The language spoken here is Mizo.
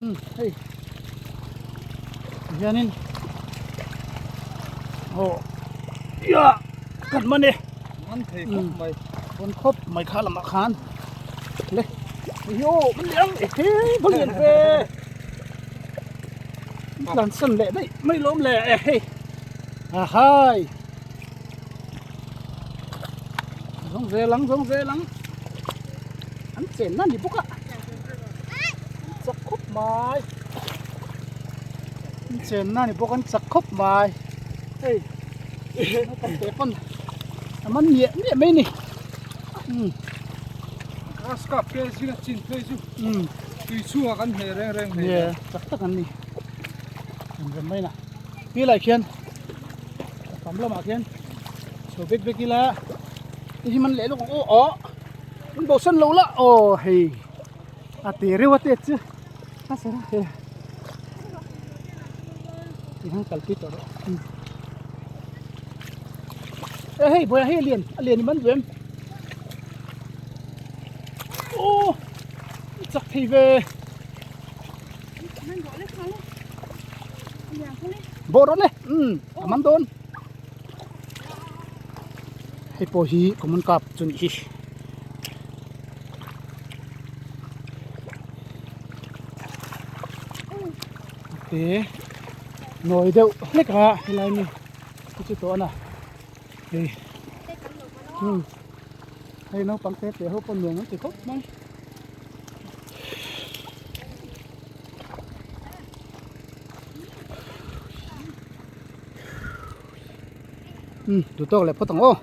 Umm hei hianin aw ia kan man e man thei khawp mai man khawp mai kha lamah khan le hei hi aw man liang e he va lian ve tlan san leh daih mai lawm le e hei a hai zawng zel ang zawng zel ang an chenna ni bawk a chak khawp mai an chenna ni bawk an chak khawp mai hei naupang te pawn a man miah miah mai ni umm grass cup te zinga chin phei chu umm tui chhungah kan hne reng reng nia chak tak an ni an rem mai na ti lai khian tam lamah khian chho bek bek ila hei hi man leh lawk ang aw aw an bosan lo la aw hei a te reuh a te chu a sir a he ti hian kalpui tawh rawh e hei bawiah hei a lian a lian i man duh em aw chak thei ve. Bawh rawh le umm a man dawn hei pawh hi common cup chu nih hi te nawi deuh hlek a helai mi te chu tawh a na hei umm hei naupang te te ho pawh nuam an ti khawp mai. Umm duh tawk leh phawt ang aw.